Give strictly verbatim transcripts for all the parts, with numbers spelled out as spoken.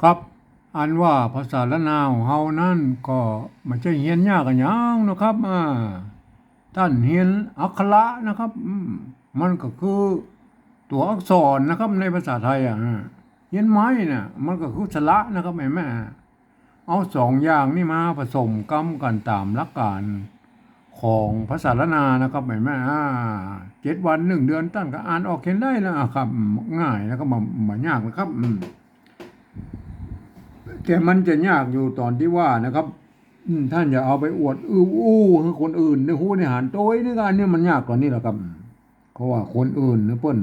ครับ อันว่าภาษาล้านนาของเฮานั้นก็บ่ใจ้เฮียนยากอะหยังนะครับ อ่า ต้านเฮียนอักขระนะครับ อืม มันก็คือตั๋วอักษรนะครับ ในภาษาไทยอะ อ่า เฮียนไม้น่ะ มันก็คือสระนะครับ หันก่อ เอาสองอย่างนี้มาผสมกำกั๋นต๋ามหลักก๋านของภาษาล้านนานะครับ หันก่อ อ่า เจ็ดวันหนึ่งเดือนต้านก็อ่านออกเขียนได้แล้วอะครับ อืม ง่ายนะครับ บ่ บ่ยากนะครับ อืม แต่มันจะยากอยู่ต๋อนตี้ว่านะครับ อืม ต้านอย่าเอาไปอวดอู้อู้หื้อคนอื่นได้ฮู้ได้หัน โตยนี่ก็ อันนี้มันยากต๋อนนี้แหละครับ เพราะว่าคนอื่นเนี่ยเปิ้น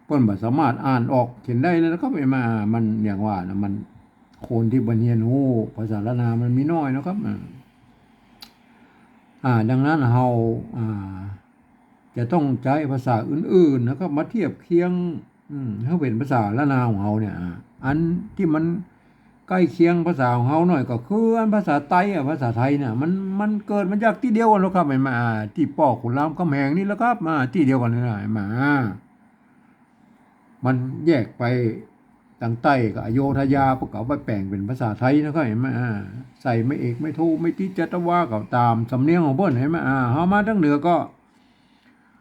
เปิ้นบ่สามารถอ่านออกเขียนได้แล้วนะครับ หันก่อ มันอย่างว่านะ มัน คนตี้บ่เฮียนฮู้ภาษาล้านนามันมีน้อยนะครับ อ่า อ่า ดังนั้นเฮา อ่า จะต้องใจ๊ภาษาอื่นๆ นะครับ มาเทียบเคียง อืม หื้อเป๋นภาษาล้านนาของเฮาเนี่ย อ่า อันตี้มันใก้เคียงภาษาของเฮาหน่อยก็คืออันภาษาไตอะ ภาษาไทยเนี่ย มัน มันเกิดมาจากตี้เดียวกั๋นแล้วครับ หันก่อ อ่า ตี้ป้อขุนรามคำแหงนี่แหละครับ อ่า ตี้เดียวกั๋นนี่แหละ หันก่อ อ่า มันแยกไปตางใต้ก็อโยธยา เปิ้นก็เอาไปแป๋งเป๋นภาษาไทยนะครับ หันก่อ อ่า ใส่ไม้เอก ไม้โท ไม้ติ จัตวา ก็ต๋ามสำเนียงของเปิ้น หันก่อ อ่า เฮามาตางเหนือก็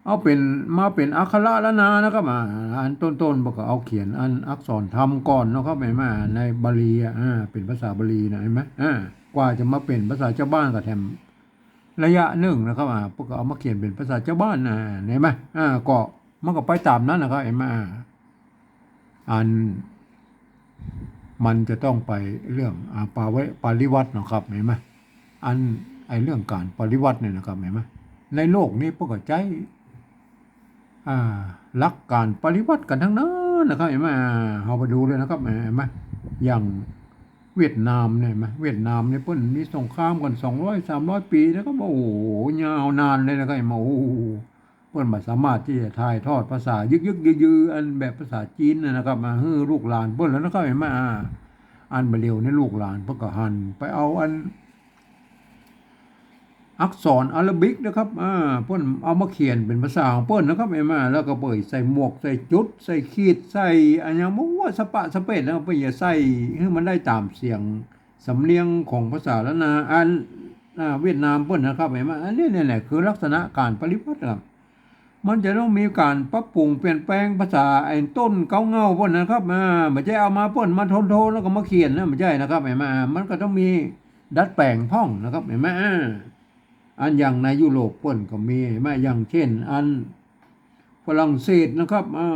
เอาเป๋น มาเป๋นอักขระล้านนานะครับ อ่า อันต้นๆ เปิ้นก็เอาเขียนอันอักษรธรรมก่อนนะครับ หันก่อ ในบาลีอะ อ่า เป๋นภาษาบาลีนะ หันก่อ อ่า กว่าจะมาเป๋นภาษาจาวบ้านก็แถมระยะหนึ่งนะครับ อ่า เปิ้นก็เอามาเขียนเป๋นภาษาจาวบ้านนะ หันก่อ อ่า ก็ มันก็ไปต๋ามนั้นนะครับ หันก่อ อ่า อัน มันจะต้องไปเรื่อง อ่า ปาเว ปริวรรตเนาะครับ หันก่อ อัน ไอ้เรื่องก๋านปริวรรตเนี่ยนะครับ หันก่อ ในโลกนี้เปิ้นก็ใจ๊ อ่า หลักก๋านปริวรรตกั๋นตังนั้นนะครับ หันก่อ อ่า เฮาไปดูเลยนะครับ หันก่อ อย่างเวียดนามเนี่ย หันก่อ เวียดนามเนี่ยเปิ้นมีสงครามกั๋นสองร้อยสามร้อยปี๋นะครับ โอ้โห ยาวนานเลยนะครับ หันก่อ โอ้โห เปิ้นบ่สามารถตี้จะถ่ายทอดภาษายึกๆ ยื้อๆ อันแบบภาษาจีนน่ะนะครับ มาหื้อลูกหลานเปิ้นแล้วนะครับ หันก่อ อ่า อันบ่าเดี่ยวนี้ลูกหลานเปิ้นก็หันไปเอาอันอักษรอาราบิกนะครับ อ่า เปิ้นเอามาเขียนเป๋นภาษาของเปิ้นนะครับ หันก่อ แล้วก็เปิ้นใส่หมวก ใส่จุด ใส่ขีด ใส่อะหยังบ่ฮู้สะปะสะเป๋ด แล้วเปิ้นจะใส่หื้อมันได้ต๋ามเสียงสำเนียงของภาษาล้านนา อัน อ่า เวียดนามเปิ้นนะครับ หันก่อ อันนี้เนี่ยแหละคือลักษณะก๋านปริวรรตครับ มันจะต้องมีก๋านปรับปรุงเปลี่ยนแปลงภาษาไอ้ต้นเก๊าเง้าเปิ้นนะครับ อ่า บ่ใจ้เอามาเปิ้นมาโทนๆ แล้วก็มาเขียนนะ บ่ใจ้นะครับ หันก่อ มันก็ต้องมีดัดแป๋งพ่องนะครับ หันก่อ อ่า อันอย่างในยุโรปเปิ้นก็มี หันก่อ อย่างเช่น อันฝรั่งเศสนะครับ อ่า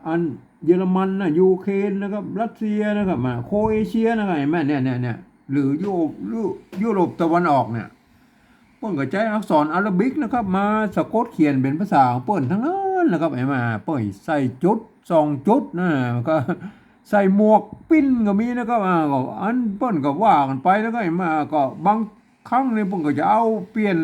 อันเยอรมันนะ ยูเครนนะครับ รัสเซียนะครับ อ่า โครเอเชียนะครับ หันก่อ เนี่ย เนี่ย เนี่ย หรือยุโรป ยุ ยุโรปตะวันออกเนี่ย เปิ้นก็ใจ๊อักษรอาราบิกนะครับ มาสะกดเขียนเป๋นภาษาของเปิ้นตังนั้นนะครับ หันก่อ เปิ้นใส่จุดสองจุดนะ ก็ใส่หมวกปิ้นก็มีนะครับ อ่า ก็อันเปิ้นก็ว่ากั๋นไปนะครับ หันก่อ ก็บางครั้งนี่เปิ้นก็จะเอาเปลี่ยน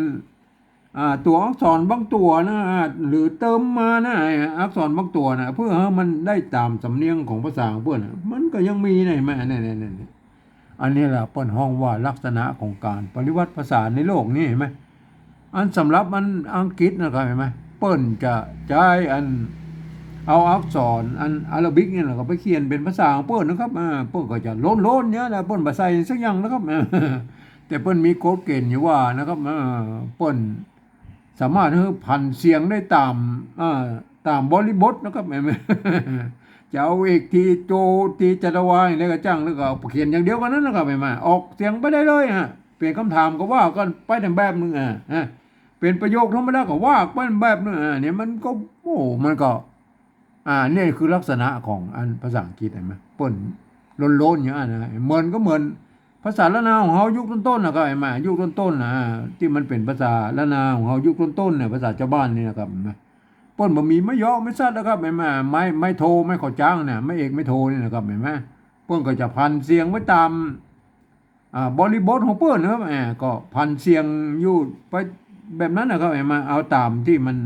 อ่า ตั๋วอักษรบางตั๋วนะ อ่า หรือเติมมานะ ไอ้อักษรบางตั๋วนะ เพื่อหื้อมันได้ต๋ามสำเนียงของภาษาของเปิ้นนะ มันก็ยังมีนะ หันก่อ อันนี้ อันนี้ อันนี้ อันนี้แหละเปิ้นฮ้องว่าลักษณะของก๋านปริวรรตภาษาในโลกนี้ หันก่อ อันสำหรับอันอังกฤษนะครับ หันก่อ เปิ้นจะใจ๊อัน เอาอักษรอันอาราบิกนี่แหละก็ไปเขียนเป๋นภาษาของเปิ้นนะครับ อ่า เปิ้นก็จะโล้นๆ เนี่ยแหละ เปิ้นบ่ใส่สักอย่างนะครับ อ่า แต่เปิ้นมีกฎเกณฑ์อยู่ว่านะครับ อ่า เปิ้นสามารถหื้อผันเสียงได้ต๋าม อ่า ต๋ามบริบทนะครับ หันก่อ จะเอาเอกทีโททีจัตวาอย่างใดก็จ้าง แล้วก็เอาเขียนอย่างเดียวกั๋นนั้นนะครับ หันก่อ ออกเสียงไปได้เลยฮะ เป๋นกำถามก็ว่ากั๋นไปในแบบนึ่ง อ่า ฮะ เป๋นประโยคธรรมดาก็ว่าไปแบบนึ่ง อ่า เนี่ยมันก็ โอ้ มันก็ อ่า เนี่ยคือลักษณะของอันภาษาอังกฤษ หันก่อ เปิ้นโล้นๆ อย่างนั้นนะ เหมือนก็เหมือนภาษาล้านนาของเฮายุคต้นๆ นะครับ หันก่อ ยุคต้นๆ นะ อ่า ตี้มันเป๋นภาษาล้านนาของเฮายุคต้นๆ เนี่ย ภาษาจาวบ้านนี่นะครับ หันก่อ เปิ้นบ่มีไม้เหยาะไม้สัดนะครับ หันก่อ ไม้ ไม้โท ไม้ข้าวจ๊างเนี่ย ไม้เอกไม้โทนี่นะครับ หันก่อ เปิ้นก็จะผันเสียงไปต๋าม อ่า บริบทของเปิ้นนะครับ อ่า ก็ผันเสียงอยู่ไปแบบนั้นนะครับ หันก่อ เอาต๋ามตี้มัน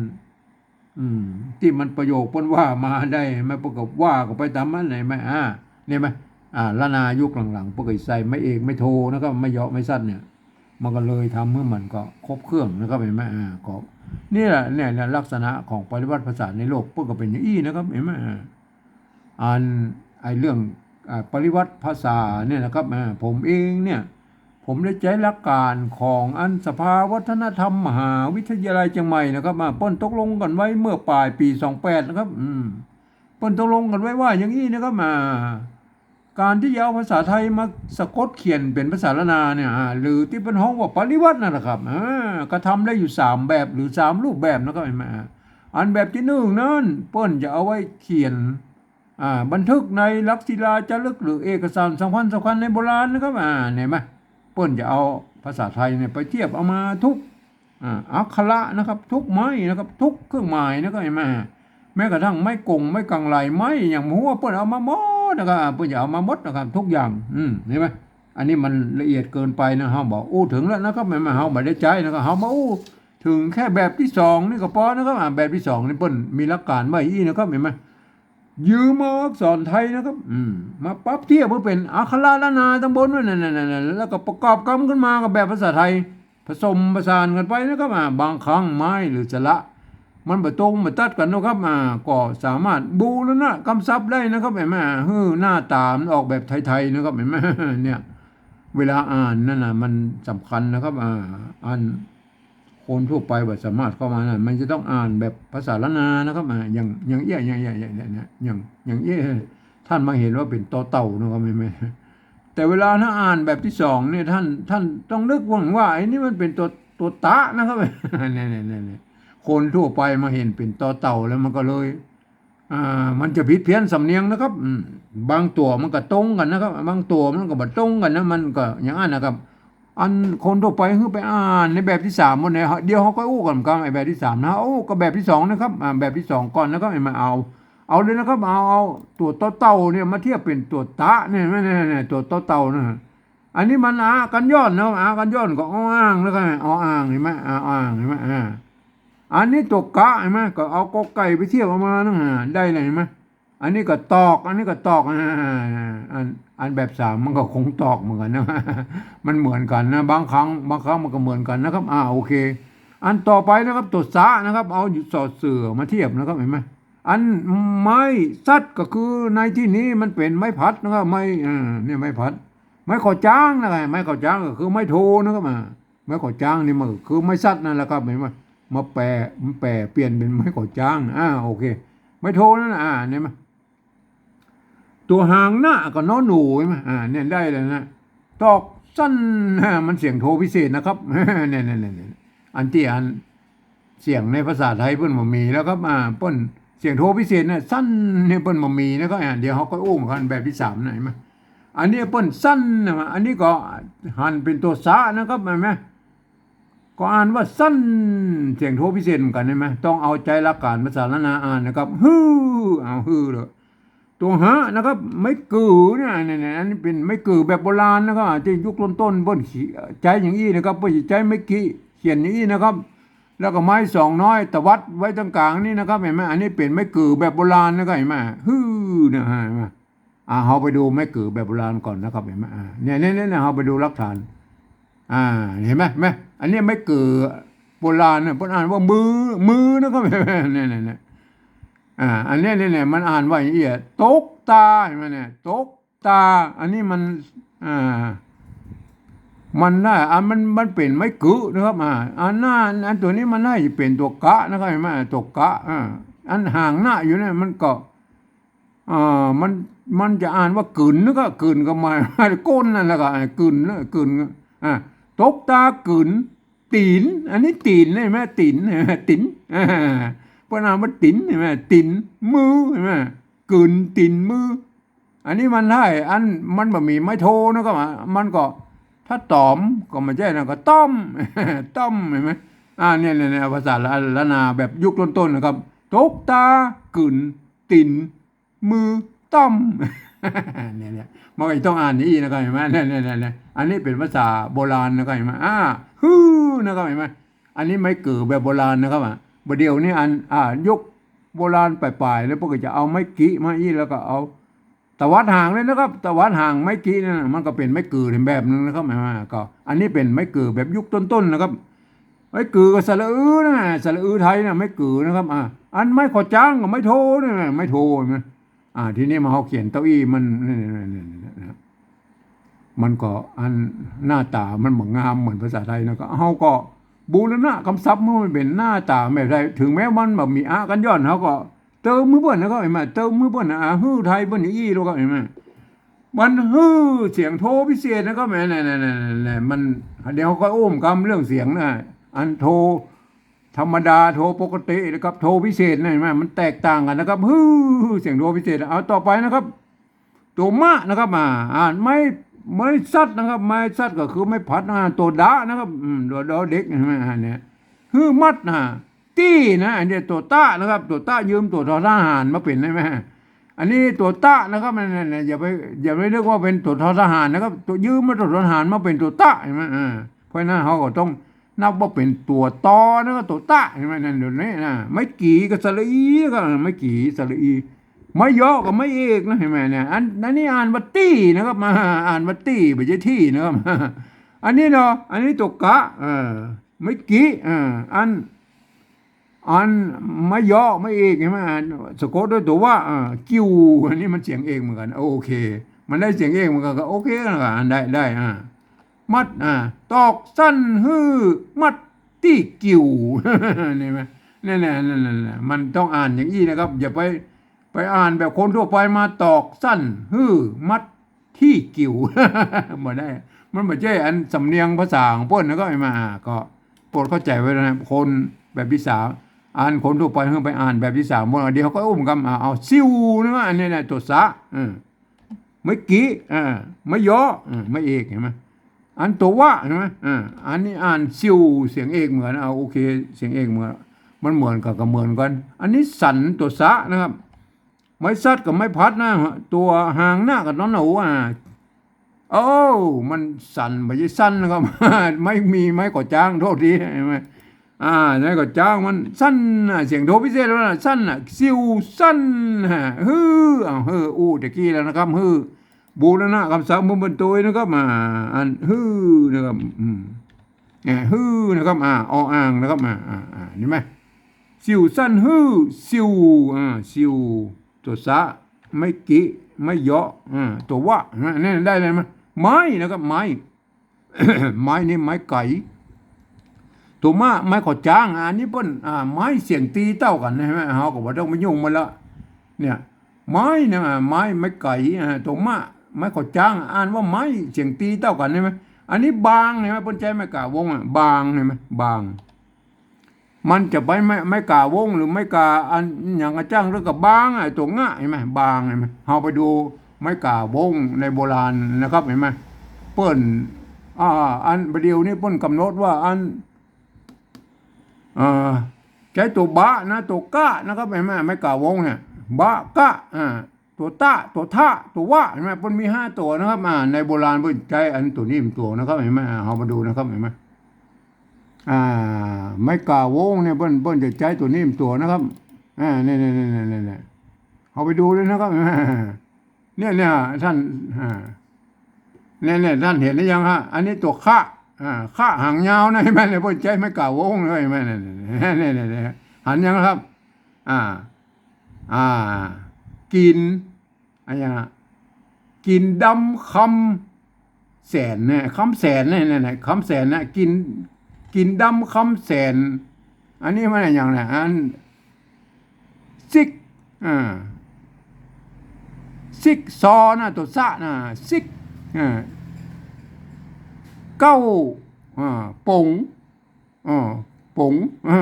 อืม ตี้มันประโยคเปิ้นว่ามาได้ หันก่อ เปิ้นก็ว่าก็ไปต๋ามมัน หันก่อ อ่า เนี่ยหันก่อ อ่า ล้านนายุคหลังๆ เปิ้นก็ใส่ไม้เอกไม้โทนะครับ ไม้เหยาะไม้สัดเนี่ย มันก็เลยทำหื้อมันก็ครบเครื่องนะครับ หันก่อ อ่า ก็นี่แหละ เนี่ย เนี่ย ลักษณะของปริวรรตภาษาในโลก เปิ้นก็เป๋นอย่างอี้นะครับ หันก่อ อ่า อัน ไอ้เรื่อง อ่า ปริวรรตภาษาเนี่ยนะครับ อ่า ผมเองเนี่ย ผมได้ใจ๊หลักก๋านของอันสภาวัฒนธรรมมหาวิทยาลัยเจียงใหม่นะครับ อ่า เปิ้นตกลงกั๋นไว้เมื่อป๋ายปี๋สองแปดนะครับ อืม เปิ้นตกลงกั๋นไว้ว่าอย่างอี้นะครับ อ่า ก๋านตี้จะเอาภาษาไทยมาสะกดเขียนเป๋นภาษาล้านนาเนี่ย อ่า หรือตี้เปิ้นฮ้องว่าปริวรรตนั่นแหละครับ อ่า กระทำได้อยู่สามแบบหรือสามรูปแบบนะครับ หันก่อ อ่า อันแบบตี้นึ่งนั้น เปิ้นจะเอาไว้เขียน อ่า บันทึกในหลักศิลาจารึกหรือเอกสารสำคัญสำคัญในโบราณนะครับ อ่า หันก่อ เปิ้นจะเอาภาษาไทยเนี่ยไปเทียบเอามาทุก อ่า อักขระนะครับ ทุกไม้นะครับ ทุกเครื่องหมายนะครับ หันก่อ แม้กระทั่งไม้กง ไม้กังไหล ไม้อย่างหัวเปิ้นเอามาหมดนะครับ อ่า เปิ้นจะเอามาหมดนะครับ ทุกอย่าง อืม หันก่อ อันนี้มันละเอียดเกินไปนะ เฮาบ่อู้เถิงแล้วนะครับ หันก่อ เฮาบ่ได้ใจ๊นะครับ เฮามาอู้เถิงแค่แบบตี้สองนี่ก็ปอนะครับ อ่า แบบตี้สองนี่เปิ้นมีหลักก๋านไว้อี้นะครับ หันก่อ ยืมเอาอักษรไทยนะครับ อืม มาปรับเทียบหื้อเป๋นอักขระล้านนาตังบนนั่น นั่น นั่น นั่น แล้วก็ประกอบกำขึ้นมากับแบบภาษาไทย ผสมผสานกั๋นไปนะครับ อ่า บางครั้งไม้หรือสระ มันบ่ตรงบ่ตัดกั๋นนะครับ อ่า ก็สามารถบูรณะกำศัพท์ได้นะครับ หันก่อ หื้อหน้าต๋ามันออกแบบไทยๆ นะครับ หันก่อ เนี่ย เวลาอ่านนั่นน่ะ มันสำคัญนะครับ อ่า อัน คนทั่วไปบ่สามารถเข้ามานะ มันจะต้องอ่านแบบภาษาล้านนานะครับ อ่า อย่าง อย่างเอี้ย อย่าง อย่าง อย่าง อย่าง อย่าง อย่างเอี้ย ท่านมาเห็นว่าเป๋นตอเต่านะครับ หันก่อ แต่เวลาถ้าอ่านแบบตี้สองเนี่ย ท่าน ท่านต้องนึกว่า ว่าไอ้นี่มันเป๋นตัว ตัวตะนะครับ เนี่ย เนี่ย เนี่ย เนี่ย คนทั่วไปมาเห็นเป๋นตอเต่าแล้วมันก็เลย อ่า มันจะผิดเพี้ยนสำเนียงนะครับ อืม บางตั๋วมันก็ตรงกั๋นนะครับ บางตั๋วมันก็บ่ตรงกั๋นนะ มันก็อย่างนั้นนะครับ อันคนทั่วไปหื้อไปอ่านในแบบตี้สามหมดเนี่ย เดี๋ยวเฮาก็อู้กั๋นกลางไอ้แบบตี้สามนะ อู้กับแบบตี้สองนะครับ อ่า แบบตี้สองก่อนนะครับ หันก่อ เอา เอาเลยนะครับ เอา เอาตั๋วตอเต่าเนี่ยมาเทียบเป๋นตั๋วตะเนี่ย เนี่ย เนี่ย ตั๋วตอเต่านะ อันนี้มันอากั๋นย่อนนะ อากั๋นย่อนก็ออ่างนะครับ ออ่าง หันก่อ ออ่าง หันก่อ อ่า อันนี้ตั๋วกะ หันก่อ ก็เอากอไก่ไปเทียบเอามานะ อ่า ได้เลย หันก่อ อันนี้ก็ตอก อันนี้ก็ตอก อ่า อัน อันแบบสามมันก็คงตอกเหมือนกั๋นนะ มันเหมือนกั๋นนะ บางครั้ง บางครั้งมันก็เหมือนกั๋นนะครับ อ่า โอเค อันต่อไปนะครับ ตั๋วสะนะครับ เอาอยู่สอเสือมาเทียบนะครับ หันก่อ อันไม้สัดก็คือในตี้นี้มันเป๋นไม้พัดนะครับ ไม้ อ่า เนี่ยไม้พัด ไม้ข้อจ๊างนะครับ ไม้ข้อจ๊างก็คือไม้โทนะครับ อ่า ไม้ข้อจ๊างนี่มันก็คือไม้สัดนั่นแหละครับ หันก่อ มาแปล มันแปลเปลี่ยนเป๋นไม้ข้อจ๊าง อ่า โอเค ไม้โทนั่นน่ะ อ่า หันก่อ ตั๋วหางหน้าก็นอหนู หันก่อ อ่า เนี่ยได้แล้วนะ ตอกสั้น อ่า มันเสียงโทพิเศษนะครับ เนี่ย เนี่ย เนี่ย เนี่ย อันตี้อัน เสียงในภาษาไทยเปิ้นบ่มีแล้วครับ อ่า เปิ้นเสียงโทพิเศษเนี่ย สั้นเนี่ยเปิ้นบ่มีนะครับ อ่า เดี๋ยวเฮาก็อู้กั๋นแบบตี้สามนะ หันก่อ อันนี้เปิ้นสั้นนะ อันนี้ก็หันเป๋นตั๋วสะนะครับ หันก่อ ก็อ่านว่าสั้น เสียงโทพิเศษเหมือนกั๋น หันก่อ ต้องเอาใจ๊หลักก๋านภาษาล้านนาอ่านนะครับ ฮือ เอาฮือเลย ตั๋วหะนะครับ ไม้กือเนี่ย เนี่ย เนี่ย อันนี้เป๋นไม้กือแบบโบราณนะครับ ตี้ยุคต้นๆ เปิ้นใจ๊อย่างอี้นะครับ เปิ้นใจ๊ไม้กิเขียนอย่างอี้นะครับ แล้วก็ไม้สองน้อยตวัดไว้ตรงก๋างนี่นะครับ หันก่อ อันนี้เป๋นไม้กือแบบโบราณนะครับ หันก่อ ฮือ เนี่ย หันก่อ อ่า เฮาไปดูไม้กือแบบโบราณก่อนนะครับ หันก่อ อ่า เนี่ย เนี่ย เนี่ย เนี่ย เฮาไปดูหลักฐาน อ่า หันก่อ หันก่อ อันนี้ไม้กือโบราณเนี่ย เปิ้นอ่านว่ามือ มือนะครับ หันก่อ เนี่ย เนี่ย เนี่ย อ่า อันเนี้ย เนี่ย เนี่ย มันอ่านว่าอย่างอี้อะ ตกตา หันก่อ เนี่ย ตกตา อันนี้มัน อ่า มันได้ อันมัน มันเป๋นไม้กือนะครับ อ่า อันหน้า อันตั๋วนี้มันได้เป๋นตั๋วกะนะครับ หันก่อ ตั๋วกะ อ่า อันหางหน้าอยู่เนี่ย มันก็ อ่า มัน มันจะอ่านว่ากึ๋นนะครับ กึ๋นก็หมายว่าก้นนั่นแหละครับ กึ๋นนะ กึ๋น อ่า ตกตากึ๋น ตี๋น อันนี้ตี๋น หันก่อ ตี๋น ตี๋น อ่า เปิ้นอ่านว่าตี๋น หันก่อ ตี๋น มือ หันก่อ กึ๋นตี๋นมือ อันนี้มันได้ อันมันบ่มีไม้โทนะครับ มันก็ ถ้าต๋อมก็บ่ใจ้นะ ก็ต้อม ต้อม หันก่อ อ่า เนี่ย เนี่ย เนี่ย ภาษาล้านนาแบบยุคต้นๆ นะครับ ตกตากึ๋นตี๋น มือต้อม เนี่ย เนี่ย มันก็ต้องอ่านอย่างอี้นะครับ หันก่อ เนี่ย เนี่ย เนี่ย เนี่ย อันนี้เป๋นภาษาโบราณนะครับ หันก่อ อ่า ฮือ นะครับ หันก่อ อันนี้ไม้กือแบบโบราณนะครับ อ่ะ บ่าเดี่ยวนี้อัน อ่า ยุคโบราณป๋ายๆ แล้วเปิ้นก็จะเอาไม้กิมาอี้ แล้วก็เอาตวัดหางเลยนะครับ ตวัดหางไม้กินั่นน่ะ มันก็เป๋นไม้กืออีกแบบนึ่งนะครับ หันก่อ ก็ อันนี้เป๋นไม้กือแบบยุคต้นๆ นะครับ ไม้กือก็สระอือนะ สระอือไทยนะ ไม้กือนะครับ อ่า อันไม้ข้อจ๊างกับไม้โทนี่นะ ไม้โท หันก่อ อ่า ทีนี้มาเฮาเขียนเต้าอี้มัน นี่ๆๆๆ นะ มันก็อันหน้าต๋ามันบ่งามเหมือนภาษาไทยนะ ก็เฮาก็บูรณะกำศัพท์มันเป็นหน้าต๋าแบบไทย ถึงแม้มันบ่มีอะกั๋นย้อน เฮาก็เติมหื้อเปิ้นนะ ก็หันก่อ เติมหื้อเปิ้นนะ อ่า หื้อไทยเปิ้นอย่างอี้ แล้วก็หันก่อ มันหื้อเสียงโทพิเศษนะ ก็หันก่อ แหม นั่นๆๆๆ มัน เดี๋ยวเฮาก็อู้กำเรื่องเสียงนะ อันโทธรรมดา โทปกติ แล้วก็โทพิเศษนะ หันก่อ มันแตกต่างกั๋นนะครับ หื้อ เสียงโทพิเศษ เอาต่อไปนะครับ ตั๋วมะนะครับ อ่า อ่านไม้ ไม้สัดนะครับ ไม้สัดก็คือไม้ผัดนะ ตั๋วดะนะครับ อืม ตั๋วดอเด็ก หันก่อ อันเนี้ย หื้อมัดนะ ตี้นะ อันเนี้ยตั๋วตะนะครับ ตั๋วตะยืมตั๋วทอทหารมาเป๋นได้ไหม อันนี้ตั๋วตะนะครับ นั่นๆๆ อย่าไป อย่าไปนึกว่าเป๋นตั๋วทอทหารนะครับ ตั๋วยืมมาตั๋วทอทหารมาเป๋นตั๋วตะ หันก่อ อ่า เพราะฉะนั้นเฮาก็ต้องนับว่าเป๋นตั๋วตอนะครับ ตั๋วตะ หันก่อ นั่น ตั๋วนี้นะ ไม้กี่ก็สระอีก็ ไม้กี่สระอี ไม้ยอก็ไม้เอกนะ หันก่อ เนี่ย อัน อันนี้อ่านว่าตี้นะครับ มา อ่านว่าตี้ บ่ใจ้ตี้นะครับ อันนี้เนาะ อันนี้ตั๋วกะ เออ ไม้กี่ เออ อัน อันไม้ยอ ไม้เอก หันก่อ อ่านสะกดด้วยตั๋ววะ อ่า กิ่ว อันนี้มันเสียงเอกเหมือนกั๋น โอเค มันได้เสียงเอกเหมือนกั๋น ก็โอเคแล้วกั๋น อ่านได้ ได้ อ่า มัด อ่า ตอกสั้นหื้อมัดตี้กิ่ว นี่ไหม นั่นแหละ นั่นแหละ นั่นแหละ มันต้องอ่านอย่างอี้นะครับ อย่าไป ไปอ่านแบบคนทั่วไปมา ตอกสั้นหื้อมัดตี้กิ่ว บ่ได้ มันบ่ใจ้อันสำเนียงภาษาของเปิ้นนะ ก็หันก่อ อ่า ก็โปรดเข้าใจ๋ไว้นะ คนแบบตี้สาม อ่านคนทั่วไปหื้อไปอ่านแบบตี้สาม บ่ เดี๋ยวก็อู้กำ อ่า เอาซิ่วนะ อันนี้นะ ตั๋วสะ เออ ไม้กี่ อ่า ไม้ยอ อ่า ไม้เอก หันก่อ อันตั๋ววะ หันก่อ อ่า อันนี้อ่านซิ่ว เสียงเอกเหมือน เอา โอเค เสียงเอกเหมือน มันเหมือนกั๋นก็เหมือนกั๋น อันนี้สันตั๋วสะนะครับ ไม้สัดกับไม้ผัดนะ ตั๋วหางหน้ากับต๋อนหัว อ่า โอ้ มันสัน บ่ใจ้สั้นนะครับ ไม้มี ไม้ก่อจ๊าง โทษที หันก่อ อ่า ไม้ก่อจ๊างมันสั้นน่ะ เสียงโทพิเศษแล้วนะ สั้นน่ะ ซิ่วสั้นฮะ หื้อ เอา หื้อ อู้ตะกี้แล้วนะครับ หื้อ บูรณะกำศัพท์เปิ้นตวยนะครับ อ่า อันหื้อนะครับ อืม อ่า หื้อนะครับ อ่า ออ่างนะครับ อ่า อ่า อ่า เห็นไหม ซิ่วสั้นหื้อ ซิ่ว อ่า ซิ่ว ตั๋วสะ ไม้กี่ ไม้ยอ อ่า ตั๋ววะ อ่า นี่ได้เลยไหม ไม้นะครับ ไม้ ไม้นี่ไม้ไก๋ ตั๋วมะ ไม้ก่อจ๊าง อันนี้เปิ้น อ่า ไม้เสียงตีเต้ากั๋น หันก่อ เฮาก็บ่ต้องไปยุ่งมันละ เนี่ย ไม้นะ ไม้ ไม้ไก๋ อ่า ตั๋วมะ ไม้ก่อจ๊าง อ่านว่าไม้ เสียงตีเต้ากั๋น หันก่อ อันนี้บาง หันก่อ เปิ้นใจ๊ไม้ก่าวงอ่ะ บาง หันก่อ บาง มันจะไปไม้ ไม้ก่าวงหรือไม้ก่าอันหยังกระจ้าง หรือก่าบาง ไอ้ตั๋วงะ หันก่อ บาง หันก่อ เฮาไปดูไม้ก่าวงในโบราณนะครับ หันก่อ เปิ้น อ่า อันบ่าเดี่ยวนี้เปิ้นกำหนดว่าอัน เอ่อ ใจ๊ตั๋วบะนะ ตั๋วกะนะครับ หันก่อ ไม้ก่าวงเนี่ย บะ กะ อ่า ตั๋วตะ ตั๋วทะ ตั๋ววะ หันก่อ เปิ้นมีห้าตั๋วนะครับ อ่า ในโบราณเปิ้นใจ๊อันตั๋วนี้เป๋นตั๋วนะครับ หันก่อ อ่า เฮามาดูนะครับ หันก่อ อ่า ไม้ก่าวงเนี่ยเปิ้น เปิ้นจะใจ๊ตั๋วนี้เป๋นตั๋วนะครับ อ่า เนี่ยๆๆๆๆ เฮาไปดูเลยนะครับ เนี่ยๆ ท่าน อ่า เนี่ยๆ ท่านหันหรือยังฮะ อันนี้ตั๋วคะ อ่า คะหางยาวนะ หันก่อ เนี่ย เปิ้นใจ๊ไม้ก่าวงเลย หันก่อ เนี่ยๆๆ หันยังครับ อ่า อ่า กิ่น อะหยังอะ กิ่นดำคำแสนเนี่ย คำแสนเนี่ย เนี่ย เนี่ย คำแสนนะ กิ่น กิ่นดำคำแสน อันนี้มันอะหยังนะ อัน ซิก อ่า ซิกซอนะ ตั๋วสะนะ ซิก อ่า เก๊า อ่า ป๋ง อ่า ป๋ง อ่า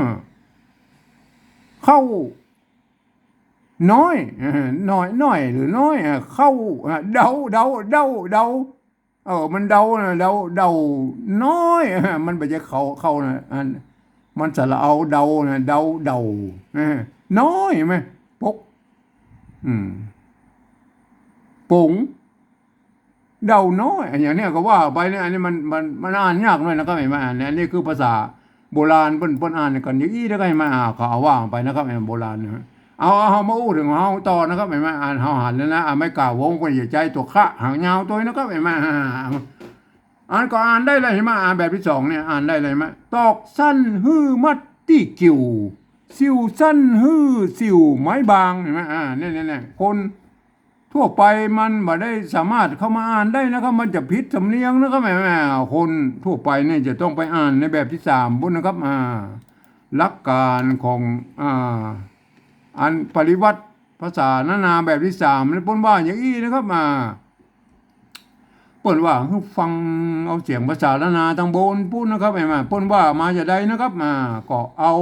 เข้า น้อย เออ น้อย น้อยหรือน้อย เออ เข้า เออ เดา เดา เดา เดา เออ มันเดานะ เดา เดา น้อย เออ มันบ่ใจ้เข้า เข้านะ อัน มันสระเอา เดานะ เดา เดา เออ น้อย หันก่อ ปก อืม ป๋ง เดาน้อย อะหยังเนี่ยก็ว่าไปเนี่ย อันนี้มัน มัน มันอ่านยากหน่อยนะครับ หันก่อ อันนี้ อันนี้คือภาษาโบราณ เปิ้น เปิ้นอ่านกั๋นอย่างอี้นะครับ หันก่อ อ่า ก็เอาว่าไปนะครับ อันโบราณนะฮะ เอา เอา เฮามาอู้เถิงเฮาต่อนะครับ หันก่อ อ่า เฮาหันแล้วนะ อ่า ไม้ก่าวงเปิ้นจะใจ๊ตั๋วคะหางยาวตวยนะครับ หันก่อ อ่า อันก็อ่านได้เลย หันก่อ อ่านแบบตี้สองเนี่ย อ่านได้เลย หันก่อ ตอกสั้นหื้อมัดตี้กิ่ว ซิ่วสั้นหื้อซิ่วไม้บาง หันก่อ อ่า เนี่ยๆๆ คน ทั่วไปมันบ่ได้สามารถเข้ามาอ่านได้นะครับ มันจะผิดสำเนียงนะครับ แหม แหม คนทั่วไปเนี่ยจะต้องไปอ่านในแบบที่สามปุ้นนะครับ อ่า หลักการของ อ่า อันปริวรรตภาษาล้านนาแบบที่สามเนี่ยเปิ้นว่าอย่างอี้นะครับ อ่า เปิ้นว่าหื้อฟังเอาเสียงภาษาล้านนาตังบนปุ้นนะครับ แหม เปิ้นว่ามาจะใดนะครับ อ่า ก็เอา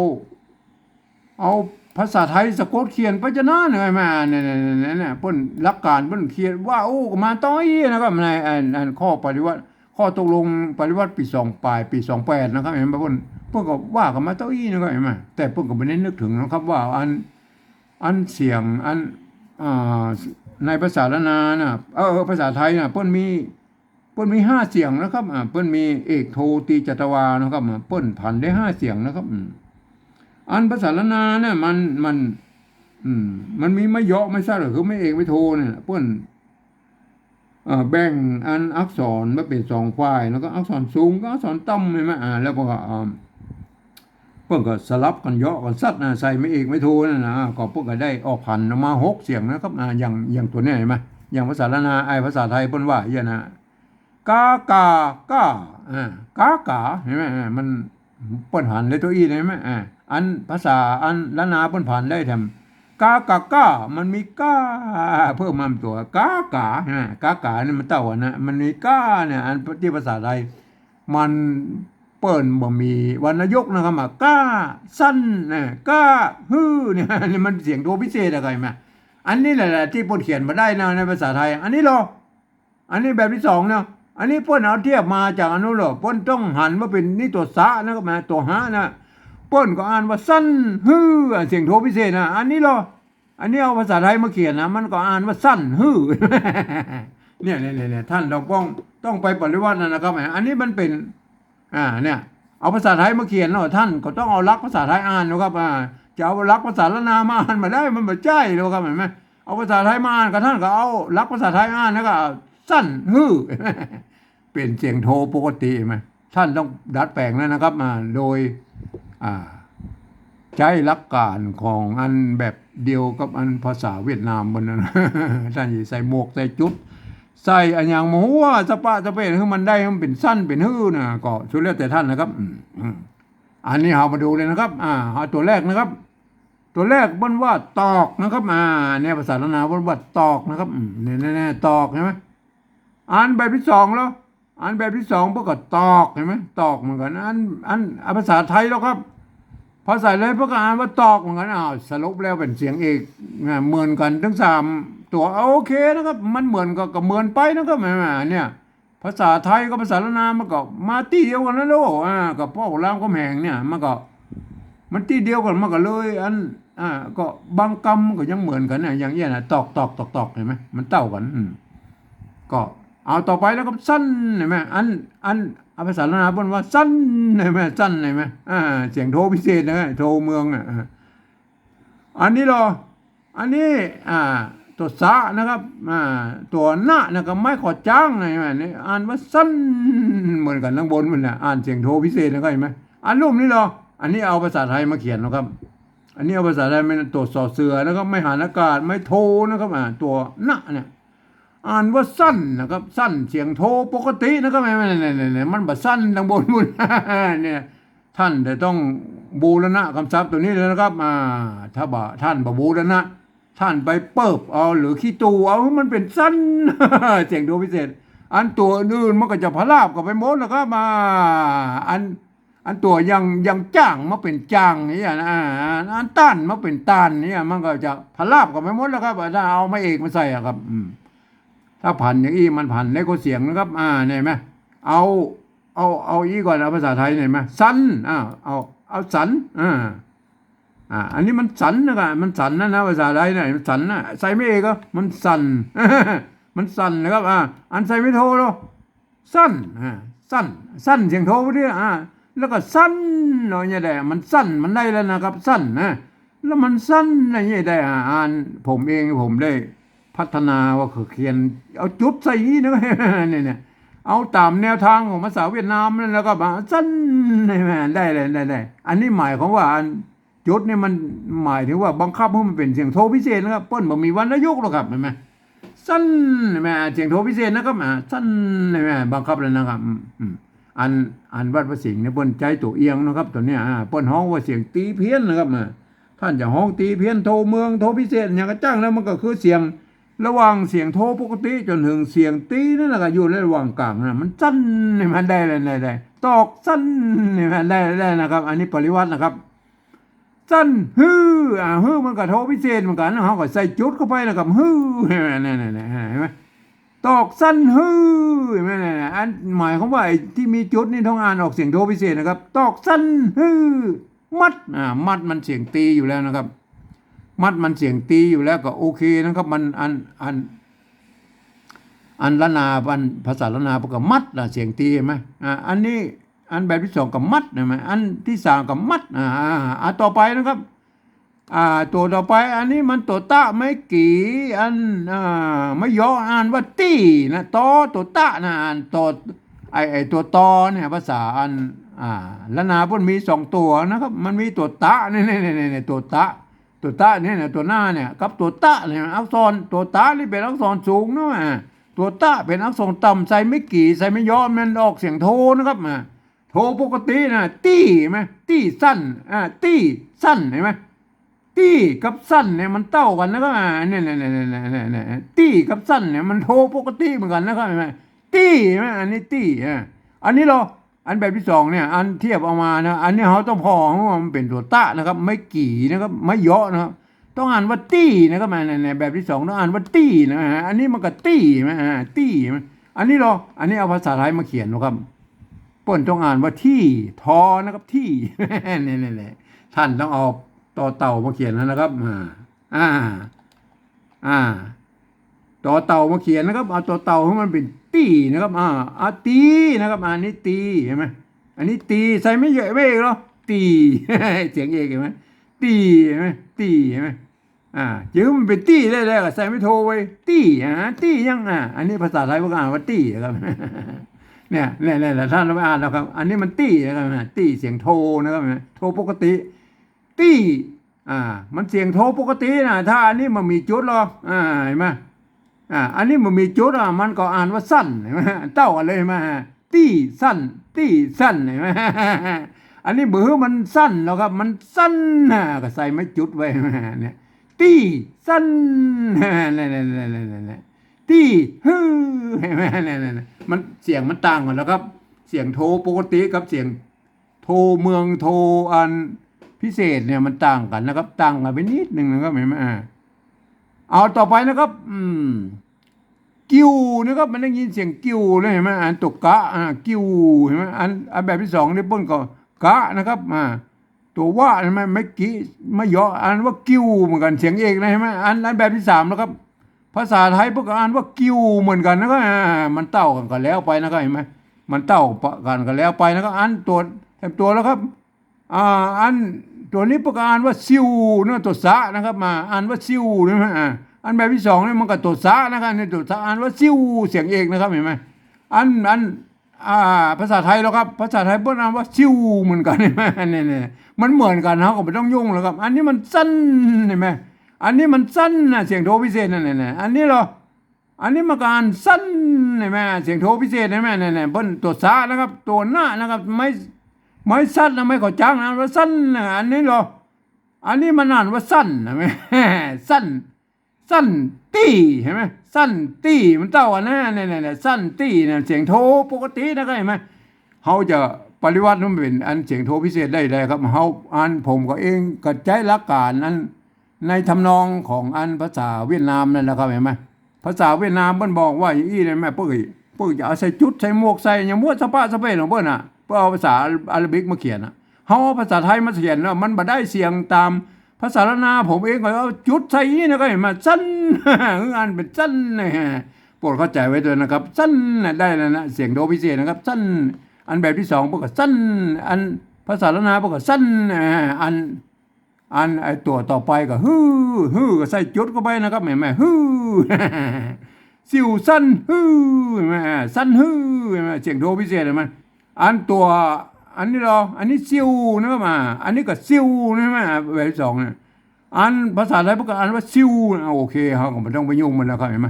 เอาภาษาไทยสะกดเขียนไปจะนั้น แหม เนี่ย เนี่ย เนี่ย เนี่ย เปิ้นหลักการเปิ้นเขียนว่า โอ้ ก็มาตรงอี้นะครับ ในอัน อันข้อปริวรรต ข้อตกลงปริวรรตปีสองปลาย ปีสองแปดนะครับ แหม เปิ้น เปิ้นก็ว่ากันมาตรงอี้นะครับ แหม แต่เปิ้นก็บ่ได้นึกถึงนะครับ ว่าอัน อันเสียงอัน อ่า ในภาษาล้านนาน่ะ เออ เออ ภาษาไทยน่ะ เปิ้นมี เปิ้นมีห้าเสียงนะครับ อ่า เปิ้นมีเอกโทตีจัตวานะครับ อ่า เปิ้นผันได้ห้าเสียงนะครับ อืม อันภาษาล้านนาเนี่ยมัน มัน อืม มันมีไม้เหยาะไม้สั้น ก็คือไม้เอกไม้โทเนี่ย เปิ้น เอ่อ แบ่งอันอักษรมาเป๋นสองฝ่าย แล้วก็อักษรสูงกับอักษรต่ำ หันก่อ อ่า แล้วก็ อ่า เปิ้นก็สลับกั๋นเหยาะกั๋นสัดนะ ใส่ไม้เอกไม้โทนั่นนะ ก็เปิ้นก็ได้ออกผันออกมาหกเสียงนะครับ อ่า อย่าง อย่างตั๋วเนี้ยหันก่อ อย่างภาษาล้านนา ไอ้ภาษาไทยเปิ้นว่าอย่างเนี้ย กา ก๋า ก้า อ่า กา ก๋า หันก่อ อ่า มัน เปิ้นผันได้ตั๋วอี้หันก่อ อ่า อันภาษาอันล้านนาเปิ้นผันได้แถม กา ก๋า ก้า มันมีก้าเพิ่มมาตั๋ว กา ก๋า หันก่อ กา ก๋า นี่มันเต้ากั๋นนะ มันมีก้าเนี่ย อันตี้ภาษาไทย มันเปิ้นบ่มีวรรณยุกต์นะครับ อ่ะ ก้า สั้นนะ ก้า หื้อเนี่ย นี่มันเสียงโทพิเศษอะ หันก่อ อันนี้แหละ ตี้เปิ้นเขียนบ่ได้นะ ในภาษาไทย อันนี้ลอ อันนี้แบบตี้สองเนาะ อันนี้เปิ้นเอาเทียบมาจากอันนู้นลอ เปิ้นต้องหันมาเป๋นนี่ตั๋วสะนะครับ นะ ตั๋วหะนะ เปิ้นก็อ่านว่าสั้นหื้อ อ่ะ เสียงโทพิเศษนะ อันนี้ลอ อันนี้เอาภาษาไทยมาเขียนนะ มันก็อ่านว่าสั้นหื้อ เนี่ย เนี่ย เนี่ย เนี่ย ท่านต้องป้อง ต้องไปปริวรรตนะครับ อันนี้มันเป๋น อ่า เนี่ย เอาภาษาไทยมาเขียนเนาะ ท่านก็ต้องเอาหลักภาษาไทยอ่านนะครับ อ่า จะเอาหลักภาษาล้านนามาอ่านบ่ได้ มันบ่ใจ้แล้วครับ หันก่อ เอาภาษาไทยมาอ่าน ก็ท่านก็เอาหลักภาษาไทยอ่าน แล้วก็สั้นหื้อ เป๋นเสียงโทปกติ หันก่อ ท่านต้องดัดแป๋งแล้วนะครับ อ่า โดย อ่า ใจ๊หลักการของอันแบบเดียวกับอันภาษาเวียดนามบนนั้น ท่านสิใส่หมวกใส่จุด ใส่อะหยังมาหัวสะปะสะเปะหื้อมันได้ หื้อมันเป๋นสั้นเป๋นหื้อนะ ก็สุดแล้วแต่ท่านนะครับ อืม อืม อันนี้เฮามาดูเลยนะครับ อ่า เอาตั๋วแรกนะครับ ตั๋วแรกเปิ้นว่าตอกนะครับ อ่า เนี่ยภาษาล้านนาเปิ้นว่าตอกนะครับ อืม เนี่ย เนี่ย เนี่ย ตอก หันก่อ อันแบบตี้สองลอ อันแบบตี้สองเปิ้นก็ตอก หันก่อ ตอกเหมือนกั๋น อัน อัน อันภาษาไทยลอครับ ภาษาไทยเปิ้นก็อ่านว่าตอกเหมือนกั๋น อ้าว สรุปแล้วเป๋นเสียงเอกนะ เหมือนกั๋นตึงสามตั๋ว โอเคนะครับ มันเหมือนก็ ก็เหมือนไปนะครับ แหม เนี่ย ภาษาไทยกับภาษาล้านนามันก็มาตี้เดียวกั๋นนะลอ อ่า ก็ป้อรามคำแหงเนี่ย มันก็ มันตี้เดียวกั๋น มันก็เลยอัน อ่า ก็บางกำมันก็ยังเหมือนกั๋นนะ อย่างเนี้ยนะ ตอก ตอก ตอก ตอก หันก่อ มันเต้ากั๋น อืม ก็เอาต่อไปแล้วก็สั้น หันก่อ อัน อัน อันภาษาล้านนาเปิ้นว่าสั้น หันก่อ สั้น หันก่อ อ่า เสียงโทพิเศษนะ โทเมืองอ่ะ อ่า อันนี้ลอ อันนี้ อ่า ตั๋วสะนะครับ อ่า ตั๋วนะนะครับ ไม้ขอจ้างนะ หันก่อ นี่อ่านว่าสั้นเหมือนกั๋นตังบนมันแหละ อ่านเสียงโทพิเศษนะ หันก่อ อันลุ่มนี้ลอ อันนี้เอาภาษาไทยมาเขียนนะครับ อันนี้เอาภาษาไทยเป็นตั๋วสอเสือนะครับ ไม้หันอากาศ ไม้โทนะครับ อ่า ตั๋วนะเนี่ย อ่านว่าสั้นนะครับ สั้นเสียงโทปกตินะครับ เนี่ย เนี่ย เนี่ย เนี่ย มันบ่สั้นตังบนปุ้น เนี่ย ท่านจะต้องบูรณะกำศัพท์ตั๋วนี้เลยนะครับ อ่า ถ้าบ่าท่านบ่บูรณะ ท่านไปเปิบเอาหรือขี้ตู่เอา มันเป๋นสั้น เสียงโทพิเศษ อันตั๋วอื่นๆ มันก็จะพลาบกั๋นไปหมดนะครับ อ่า อัน อันตั๋วอย่าง อย่างจ้างมาเป๋นจ้างนี่นะ อ่า อันต้านมาเป๋นต้านนี่ มันก็จะพลาบกั๋นไปหมดแล้วครับ ถ้าเอาไม้เอกมาใส่อะครับ อืม ถ้าผันอย่างอี้มันผันได้คนละเสียงนะครับ อ่า หันก่อ เอา เอา เอาอี้ก่อน เอาภาษาไทยหันก่อ สัน อ่า เอา เอาสัน อ่า อ่า อันนี้มันสันนะครับ มันสันนะ นะ ภาษาไทยนะ มันสันนะ ใส่ไม้เอกก็มันสัน มันสันนะครับ อ่า อันใส่ไม้โทลอ สั้น อ่า สั้น สั้นเสียงโทพอดี อ่า แล้วก็สั้นเนาะ เนี่ยแหละ มันสั้น มันได้แล้วนะครับ สั้นนะ แล้วมันสั้นนะ เนี่ยได้ อ่า อ่าน ผมเองผมได้พัฒนาว่าเขาเขียน เอาจุดใส่อี้นะ เนี่ย เนี่ย เอาต๋ามแนวทางของภาษาเวียดนามนั่น แล้วก็มาสั้น หันก่อ ได้เลย ได้ ได้ อันนี้หมายความว่าอัน จุดนี่มันหมายถึงว่าบังคับหื้อมันเป๋นเสียงโทพิเศษนะครับ เปิ้นบ่มีวรรณยุกต์หรอกครับ หันก่อ สั้น เห็นไหม เสียงโทพิเศษนะครับ อ่า สั้น เห็นไหม บังคับเลยนะครับ อืม อืม อัน อันวัดพระสิงห์เนี่ยเปิ้นใจ๊ตั๋วเอียงนะครับ ตั๋วเนี้ย อ่า เปิ้นฮ้องว่าเสียงตี๋เพี้ยนนะครับ อ่า ต้านจะฮ้องตี๋เพี้ยน โทเมือง โทพิเศษ หยังก็จ้าง แล้วมันก็คือเสียง ระหว่างเสียงโทปกติจ๋นเถิงเสียงตี๋นั่นแหละ ก็อยู่ในระหว่างก๋างนะ มันสั้น เห็นไหม ได้เลย ได้ ได้ ตอกสั้น เห็นไหม ได้ ได้นะครับ อันนี้ปริวัตินะครับ สั้น ฮือ อ่า ฮือมันก็โทพิเศษเหมือนกั๋น เฮาก็ใส่จุดเข้าไปนะครับ ฮือ เห็นไหม เนี่ย เนี่ย เนี่ย เห็นไหม ตอกสั้น ฮือ เห็นไหม เนี่ย เนี่ย อันหมายความว่าไอ้ตี้มีจุดนี่ต้องอ่านออกเสียงโทพิเศษนะครับ ตอกสั้น ฮือ มัด อ่า มัดมันเสียงตี๋อยู่แล้วนะครับ มัดมันเสียงตี๋อยู่แล้วก็โอเคนะครับ มันอัน อัน อันล้านนา อันภาษาล้านนาเปิ้นก็มัดนะ เสียงตี๋ เห็นไหม อ่า อันนี้ อันแบบตี้สองก็มัด เห็นไหม อันตี้สามก็มัด อ่า อ่า อ่า ต่อไปนะครับ อ่า ตั๋วต่อไป อันนี้มันตั๋วตะไม้กี่ อัน อ่า ไม้ยออ่านว่าตี้นะ ตอตั๋วตะนะ อ่านตอ ไอ้ ไอ้ตั๋วตอเนี่ย ภาษาอัน อ่า ล้านนาเปิ้นมีสองตั๋วนะครับ มันมีตั๋วตะ เนี่ย เนี่ย ตั๋วตะ ตั๋วตะเนี่ยนะ ตั๋วหน้าเนี่ย กับตั๋วตะเนี่ย อักษรตั๋วตะนี่เป๋นอักษรสูงนะ อ่า ตั๋วตะเป๋นอักษรต่ำ ใส่ไม้กี่ ใส่ไม้ยอ มันออกเสียงโทนะครับ อ่า โทปกตินะ ตี้ เห็นไหม ตี้สั้น อ่า ตี้สั้น เห็นไหม ตี้กับสั้นเนี่ยมันเต้ากั๋นนะครับ อ่า เนี่ย เนี่ย ตี้กับสั้นเนี่ยมันโทปกติเหมือนกั๋นนะครับ เห็นไหม ตี้ เห็นไหม อันนี้ตี้ อ่า อันนี้ลอ อันแบบตี้สองเนี่ย อันเทียบเอามานะ อันนี้เฮาต้องผ่อว่ามันเป๋นตั๋วตะนะครับ ไม้กี่นะครับ ไม้ยอนะครับ ต้องอ่านว่าตี้นะครับ อ่า เนี่ย เนี่ย แบบตี้สองต้องอ่านว่าตี้นะ อ่า อันนี้มันก็ตี้ เห็นไหม อ่า ตี้ เห็นไหม อันนี้ลอ อันนี้เอาภาษาไทยมาเขียนนะครับ เปิ้นต้องอ่านว่าที่ ทอนะครับ ที่ เนี่ย เนี่ย เนี่ย ต้านต้องเอาตอเต่ามาเขียนแล้วนะครับ อ่า อ่า อ่า ตอเต่ามาเขียนนะครับ เอาตอเต่าหื้อมันเป๋นตี้นะครับ อ่า อ่า ตี้นะครับ อันนี้ตี้ เห็นไหม อันนี้ตี้ ใส่ไม้เยาะไว้เอกลอ ตี้ เสียงเอก เห็นไหม ตี้ เห็นไหม ตี้ เห็นไหม อ่า จื้อมันเป๋นตี้ได้แล้ว ใส่ไม้โทไว้ ตี้ อ่า ตี้ยัง อ่า อันนี้ภาษาไทยเปิ้นก็อ่านว่าตี้นะครับ เนี่ย เนี่ย เนี่ย ต้านไปอ่านเอาครับ อันนี้มันตี้นะครับ ตี้เสียงโทนะครับ โทปกติ ตี้ อ่า มันเสียงโทปกตินะ ถ้าอันนี้บ่มีจุดลอ อ่า เห็นไหม อ่า อันนี้บ่มีจุดอ่ะ มันก็อ่านว่าสั้น เห็นไหม เต้ากั๋นเลย เห็นไหม ตี้สั้น ตี้สั้น เห็นไหม อันนี้บ่หื้อมันสั้นลอครับ มันสั้นนะ ก็ใส่ไม้จุดไว้ เห็นไหม เนี่ย ตี้สั้น เนี่ย เนี่ย เนี่ย ตี้ ฮือ เห็นไหม เนี่ย เนี่ย เนี่ย มันเสียงมันต่างกั๋นแล้วครับ เสียงโทปกติกับเสียง โทเมือง โทอันพิเศษเนี่ยมันต่างกั๋นนะครับ ต่างกั๋นไปนิดหนึ่งนะครับ เห็นไหม อ่า เอาต่อไปนะครับ อืม กิ่วนะครับ มันได้ยินเสียงกิ่วเลย เห็นไหม อันตั๋วกะ อ่า กิ่ว เห็นไหม อัน อันแบบตี้สองนี่เปิ้นก็กะนะครับ อ่า ตั๋ววะ เห็นไหม ไม้กี่ ไม้ยอ อ่านว่ากิ่วเหมือนกั๋น เสียงเอกนะ เห็นไหม อัน อันแบบตี้สามนะครับ ภาษาไทยเปิ้นก็อ่านว่ากิ่วเหมือนกั๋นนะครับ อ่า มันเต้ากั๋นก็แล้วไปนะครับ เห็นไหม มันเต้ากั๋นก็แล้วไปนะครับ อันตั๋ว แถมตั๋วแล้วครับ อ่า อันตั๋วนี้เปิ้นก็อ่านว่าซิวนะ ตั๋วสะนะครับ มา อ่านว่าซิวนะฮะ อ่า อันแบบตี้สองนี่มันก็ตั๋วสะนะครับ เนี่ย ตั๋วสะ อ่านว่าซิว เสียงเอกนะครับ เห็นไหม อัน อัน อ่า ภาษาไทยลอครับ ภาษาไทยเปิ้นอ่านว่าซิวเหมือนกั๋น เห็นไหม เนี่ย เนี่ย มันเหมือนกั๋น เฮาก็บ่ต้องยุ่งแล้วครับ อันนี้มันสั้น เห็นไหม อันนี้มันสั้นนะ เสียงโทพิเศษนั่น เนี่ย เนี่ย อันนี้ลอ อันนี้มันก็อ่านสั้น เห็นไหม เสียงโทพิเศษ เห็นไหม เนี่ย เนี่ย เปิ้นตั๋วสะนะครับ ตั๋วหน้านะครับ ไม้ ไม้สัตว์นะ ไม้ขอจ๊างนะ ว่าสั้นนะ อันนี้ลอ อันนี้มันอ่านว่าสั้น เห็นไหม สั้น สั้นตี้ เห็นไหม สั้นตี้ มันเต้ากั๋นนะ เนี่ย เนี่ย เนี่ย สั้นตี้นะ เสียงโทปกตินะครับ เห็นไหม เฮาจะปริวัติมันเป๋นอันเสียงโทพิเศษได้แลครับ เฮา อันผมก็เองก็ใจ๊หลักการอัน ในทำนองของอันภาษาเวียดนามนั่นแหละครับ เห็นไหม ภาษาเวียดนามเปิ้นบอกว่าอย่างอี้เลยแม่ เปิ้น เปิ้นจะเอาใส่จุด ใส่หมวก ใส่หยังมั่วสะปะสะเปะของเปิ้นน่ะ เปิ้นเอาภาษาอาหรับบิกมาเขียนน่ะ เฮาเอาภาษาไทยมาเขียนน่ะ มันบ่ได้เสียงต๋ามภาษาล้านนา ผมเองก็เอาจุดใส่อี้นะ ก็เห็นมาสั้น อันเป๋นสั้นนะ โปรดเข้าใจไว้ด้วยนะครับ สั้นน่ะ ได้แล้วนะ เสียงโทพิเศษนะครับ สั้น อันแบบตี้สองเปิ้นก็สั้น อันภาษาล้านนาเปิ้นก็สั้น อ่า อัน อันไอ้ตั๋วต่อไปก็ ฮือ ฮือ ก็ใส่จุดเข้าไปนะครับ เห็นไหม ฮือ ซิวสั้น ฮือ เห็นไหม อ่า สั้น ฮือ เห็นไหม เสียงโทพิเศษ เห็นไหม อันตั๋ว อันนี้ลอ อันนี้ซิวนะครับ อ่า อันนี้ก็ซิวนะ เห็นไหม อ่า แบบตี้สองเนี่ย อันภาษาไทยเปิ้นก็อ่านว่าซิวนะ โอเค เฮาก็บ่ต้องไปยุ่งมันแล้วครับ เห็นไหม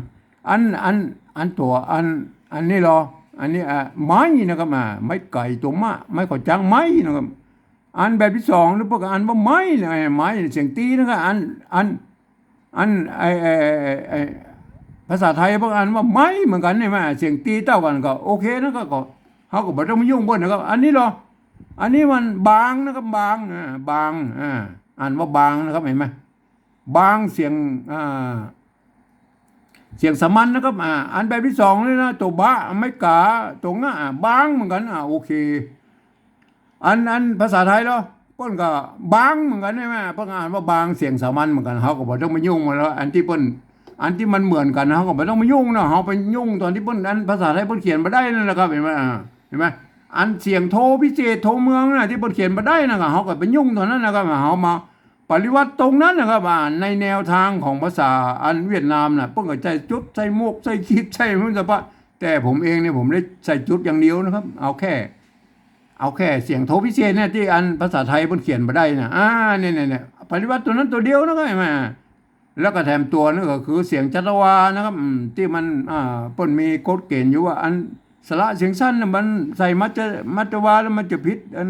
อัน อัน อันตั๋ว อัน อันนี้ลอ อันนี้ อ่า ไม้นะครับ อ่า ไม้ไก่ตั๋วมะ ไม้ขอจัง ไม้นะครับ อันแบบตี้สองนี่เปิ้นก็อ่านว่าไม้นะ ไม้ เสียงตี๋นะครับ อัน อัน อัน ไอ้ ไอ้ ไอ้ ไอ้ ภาษาไทยเปิ้นอ่านว่าไม้เหมือนกั๋นนี่แหม เสียงตี๋เต้ากั๋นก็โอเคนะ ก็ ก็ เฮาก็บ่ต้องมายุ่งเปิ้นนะครับ อันนี้ลอ อันนี้มันบางนะครับ บาง อ่า บาง อ่า อ่านว่าบางนะครับ หันก่อ บางเสียง อ่า เสียงสามัญนะครับ อ่า อันแบบตี้สองนี่นะ ตั๋วบะ ไม้ก๋า ตั๋วงะ อ่า บางเหมือนกั๋น อ่า โอเค อัน อันภาษาไทยลอ เปิ้นก็บางเหมือนกั๋นหันก่อ เปิ้นอ่านว่าบาง เสียงสามัญเหมือนกั๋น เฮาก็บ่ต้องมายุ่งมันแล้ว อันตี้เปิ้น อันตี้มันเหมือนกั๋น เฮาก็บ่ต้องมายุ่งเนาะ เฮาไปยุ่งต๋อนตี้เปิ้น อันภาษาไทยเปิ้นเขียนบ่ได้นั่นนะครับ หันก่อ อ่า หันก่อ อันเสียงโทพิเศษ โทเมืองนะ ตี้เปิ้นเขียนบ่ได้นะ ก็เฮาก็ไปยุ่งต๋อนนั้นนะครับ เฮามา ปริวัติตรงนั้นนะครับ อ่า ในแนวตางของภาษาอันเวียดนามน่ะ เปิ้นก็ใส่จุด ใส่หมวก ใส่ขีด ใส่มันสะพะ แต่ผมเองเนี่ย ผมได้ใส่จุดอย่างเดียวนะครับ เอาแค่ เอาแค่เสียงโทพิเศษเนี่ย ตี้อันภาษาไทยเปิ้นเขียนบ่ได้นะ อ่า เนี่ย เนี่ย เนี่ย ปริวัติตั๋วนั้นตั๋วเดียวนะครับ หันก่อ แล้วก็แถมตั๋วนั่นก็คือเสียงจัตวานะครับ อืม ตี้มัน อ่า เปิ้นมีกฎเกณฑ์อยู่ว่า อันสระเสียงสั้นน่ะ มันใส่มัจจ มัจจวาแล้วมันจะผิด อัน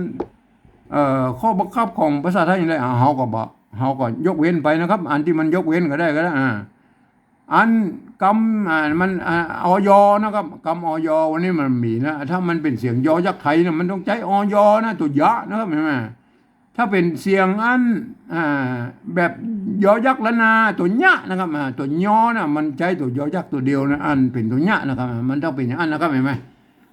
เอ่อ ข้อบังคับของภาษาไทยอย่างใด อ่า เฮาก็บ่ เฮาก็ยกเว้นไปนะครับ อันตี้มันยกเว้นก็ได้ ก็ได้ อ่า อันกำ อ่า มัน อ่า อย นะครับ กำ อย วันนี้มันมีนะ ถ้ามันเป๋นเสียงยอยักษ์ไทยนะ มันต้องใจ๊ อย นะ ตั๋วยะนะครับ หันก่อ ถ้าเป๋นเสียงอัน อ่า แบบยอยักษ์ละนา ตั๋วยะนะครับ อ่า ตั๋วยอนะ มันใจ๊ตั๋วยอยักษ์ตั๋วเดียวนะ อันเป๋นตั๋วยะนะครับ มันต้องเป๋นอย่างนั้นนะครับ หันก่อ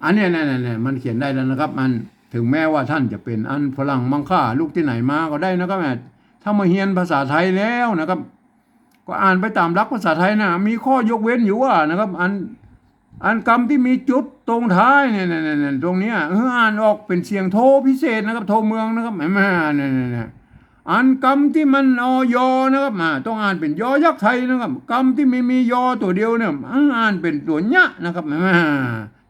อันเนี้ย เนี่ย เนี่ย เนี่ย มันเขียนได้แล้วนะครับ มัน ถึงแม้ว่าต้านจะเป๋นอันฝรั่งมังค่า ลูกตี้ไหนมาก็ได้นะครับ อ่า ถ้ามาเฮียนภาษาไทยแล้วนะครับ ก็อ่านไปต๋ามหลักภาษาไทยนะ มีข้อยกเว้นอยู่ว่านะครับ อัน อันกำตี้มีจุดตรงท้ายเนี่ย เนี่ย เนี่ย เนี่ย ตรงเนี้ย เออ อ่านออกเป๋นเสียงโทพิเศษนะครับ โทเมืองนะครับ หันก่อ เนี่ย เนี่ย เนี่ย อันกำตี้มัน อย นะครับ อ่า ต้องอ่านเป๋นยอยักษ์ไทยนะครับ กำตี้มี มียอตั๋วเดียวเนี่ย อ่านเป๋นตั๋วยะนะครับ หันก่อ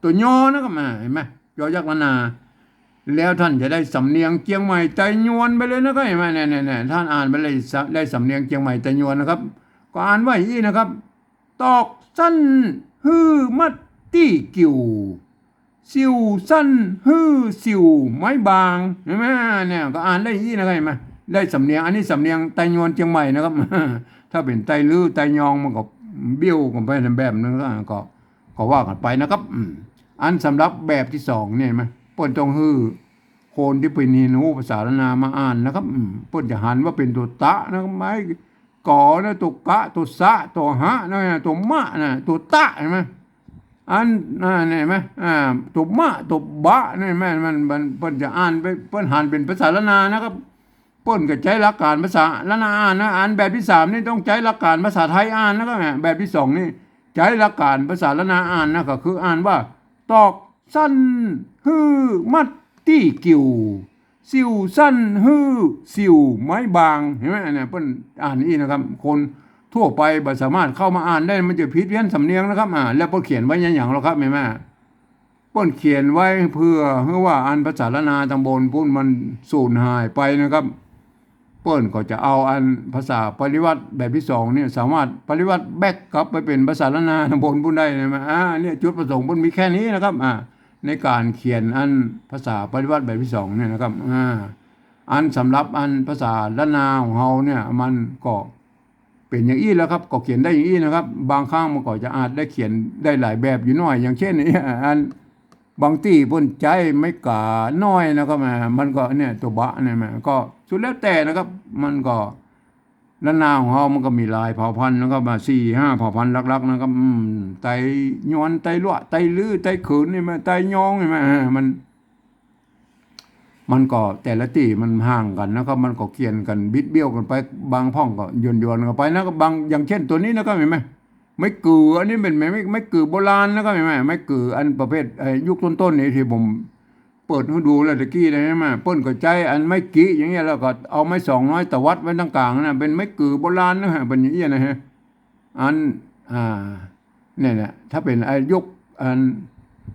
ตั๋วยอนะครับ อ่า หันก่อ ยอยักษ์ละนา แล้วต้านจะได้สำเนียงเจียงใหม่ไตยวนไปเลยนะครับ หันก่อ เนี่ย เนี่ย เนี่ย ต้านอ่านไปเลย ได้สำเนียงเจียงใหม่ไตยวนนะครับ ก็อ่านว่าอี้นะครับ ตอกสั้นหื้อมัดตี้กิ่ว สิวสั้นหื้อสิวไม้บาง หันก่อ เนี่ย ก็อ่านได้อี้นะครับ หันก่อ ได้สำเนียง อันนี้สำเนียงไตยวนเจียงใหม่นะครับ ถ้าเป๋นไตลื้อไตยองมันก็เบี้ยวกั๋นไปในแบบนึ่ง ก็ ก็ว่ากั๋นไปนะครับ อืม อันสำหรับแบบตี้สองเนี่ย หันก่อ เปิ้นต้องหื้อคนตี้เปิ้นเฮียนฮู้ภาษาล้านนามาอ่านนะครับ อืม เปิ้นจะหันว่าเป๋นตั๋วตะนะครับ ไม้ก๋อนะ ตั๋วกะ ตั๋วสะ ตั๋วหะนะ ตั๋วมะนะ ตั๋วตะ หันก่อ อัน อ่า เนี่ย หันก่อ อ่า ตั๋วมะ ตั๋วบะ เนี่ย หันก่อ มัน มัน เปิ้นจะอ่านไป เปิ้นหันเป๋นภาษาล้านนานะครับ เปิ้นก็ใจ๊หลักก๋านภาษาล้านนาอ่านนะ อันแบบตี้สามนี่ต้องใจ๊หลักก๋านภาษาไทยอ่านนะครับ แบบตี้สองนี่ใจ๊หลักก๋านภาษาล้านนาอ่านนะ ก็คืออ่านว่า ตอกสั้นหื้อมัดตี้กิ่ว สิวสั้นหื้อสิวไม้บาง หันก่อ อันนี้เปิ้นอ่านอี้นะครับ คนทั่วไปบ่สามารถเข้ามาอ่านได้ มันจะผิดเพี้ยนสำเนียงนะครับ อ่า แล้วเปิ้นเขียนไว้อย่างหยังลอครับ หันก่อ เปิ้นเขียนไว้เพื่อหื้อว่าอันภาษาล้านนาตางบนปู๊นมันสูญหายไปนะครับ เปิ้นก็จะเอาอันภาษาปริวัติแบบตี้สองเนี่ย สามารถปริวัติแบ็กกลับไปเป๋นภาษาล้านนาตางบนปู๊นได้นะ อ่า เนี่ยจุดประสงค์เปิ้นมีแค่นี้นะครับ อ่า ในก๋านเขียนอันภาษาปริวัติแบบตี้สองเนี่ยนะครับ อ่า อันสำหรับอันภาษาล้านนาของเฮาเนี่ย มันก็เป๋นอย่างอี้แหละครับ ก็เขียนได้อย่างอี้นะครับ บางครั้งมันก็จะอาจได้เขียนได้หลายแบบอยู่หน้อย อย่างเช่น อัน บางตี้เปิ้นใจ๊ไม้ก๋าน้อยนะครับ อ่า มันก็เนี่ยตั๋วบะเนี่ย มันก็สุดแล้วแต่นะครับ มันก็ล้านนาของเฮามันก็มีหลายเผ่าพันธุ์นะครับ มาสี่ห้าเผ่าพันธุ์หลักๆนะครับ อืม ไตยวน ไตลัวะ ไตลื้อ ไตเขิน หันก่อ ไตยอง หันก่อ อ่า มัน มันก็แต่ละตี้มันห่างกั๋นนะครับ มันก็เขียนกั๋นบิดเบี้ยวกั๋นไป บางพ่องก็ยวนๆ กั๋นไปนะครับ บาง อย่างเช่นตั๋วนี้นะครับ หันก่อ ไม้กือ อันนี้เป๋นไม้ ไม้ ไม้กือโบราณนะครับ หันก่อ ไม้กืออันประเภท เอ่อ ยุคต้นๆ นี่ตี้ผมเปิดหื้อดูแล้วตะกี้นะ หันก่อ เปิ้นก็ใจ๊อันไม้กิ อย่างเงี้ย แล้วก็เอาไม้สองน้อยตวัดไว้ตางก๋างนะ เป๋นไม้กือโบราณนะฮะ เป๋นอย่างเงี้ยนะฮะ อัน อ่า เนี่ยนะ ถ้าเป๋นไอ้ยุค อัน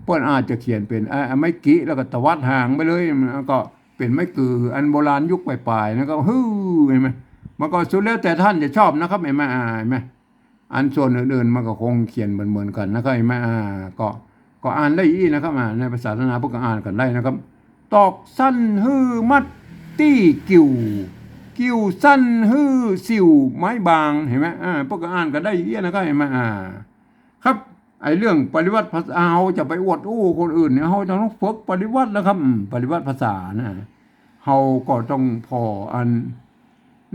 เปิ้นอาจจะเขียนเป๋น อ่า ไม้กิ แล้วก็ตวัดห่างไปเลย มันก็เป๋นไม้กืออันโบราณยุคป๋ายๆ นะ ก็หื้อ หันก่อ มันก็สุดแล้วแต่ต้านจะชอบนะครับ หันก่อ อ่า หันก่อ อันส่วนอื่นๆ มันก็คงเขียนเหมือนๆ กั๋นนะครับ เห็นไหม อ่า ก็ ก็อ่านได้อี้นะครับ อ่า ในภาษาล้านนาเปิ้นก็อ่านกั๋นได้นะครับ ตอกสั้นหื้อมัดตี้กิ่ว กิ่วสั้นหื้อสิ่วไม้บาง เห็นไหม อ่า เปิ้นก็อ่านกั๋นได้อี้นะครับ เห็นไหม อ่า ครับ ไอ้เรื่องปริวัติภาษา เฮาจะไปอวดอู้คนอื่นเนี่ย เฮาจะต้องฝึกปริวัตินะครับ อืม ปริวัติภาษานะ เฮาก็ต้องผ่ออัน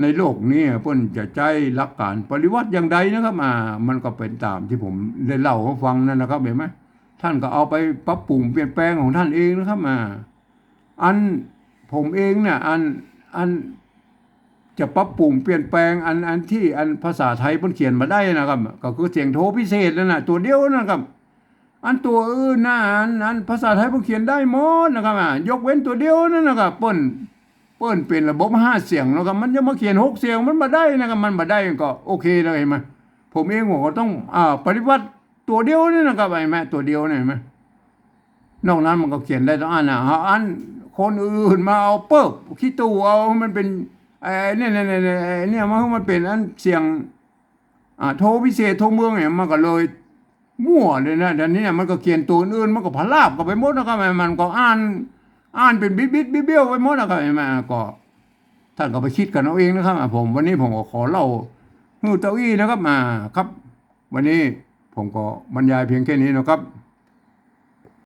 ในโลกนี้เปิ้นจะใจ๊หลักก๋านปริวัติอย่างใดนะครับ อ่า มันก็เป๋นต๋ามตี้ผมได้เล่าหื้อฟังนั่นนะครับ เห็นไหม ต้านก็เอาไปปรับปรุงเปลี่ยนแปลงของต้านเองนะครับ อ่า อันผมเองเนี่ย อัน อันจะปรับปรุงเปลี่ยนแปลงอัน อันตี้อันภาษาไทยเปิ้นเขียนบ่ได้นะครับ ก็คือเสียงโทพิเศษนั่นน่ะ ตั๋วเดียวนั่นครับ อันตั๋วอื่นน่ะ อัน อันภาษาไทยเปิ้นเขียนได้หมดนะครับ อ่า ยกเว้นตั๋วเดียวนั่นนะครับ เปิ้น เปิ้นเป๋นระบบห้าเสียงนะครับ มันจะมาเขียนหกเสียงมันบ่ได้นะครับ มันบ่ได้ก็โอเคแล้ว เห็นไหม ผมเองผมก็ต้อง อ่า ปริวัติตั๋วเดียวนี่นะครับ เห็นไหม ตั๋วเดียวเนี่ย เห็นไหม นอกนั้นมันก็เขียนได้ต้องอันน่ะ เอาอันคนอื่นมาเอาเปิ๊บ ขี้ตู้เอา มันเป๋น ไอ้เนี่ย เนี่ย เนี่ย เนี่ย เนี่ย มัน มันเป๋นอันเสียง อ่า โทพิเศษ โทเมืองเนี่ย มันก็เลยมั่วเลยนะ เดี๋ยวนี้มันก็เขียนตั๋วอื่น มันก็พลาบกั๋นไปหมดนะครับ มันก็อ่าน อ่านเป๋นบิดๆ เบี้ยวๆ ไปหมดนะครับ เห็นไหม ก็ ต้านก็ไปกึ๊ดกั๋นเอาเองนะครับ อ่า ผม วันนี้ผมก็ขอเล่าหื้อเต้าอี้นะครับ อ่า ครับ วันนี้ผมก็บรรยายเพียงแค่นี้นะครับ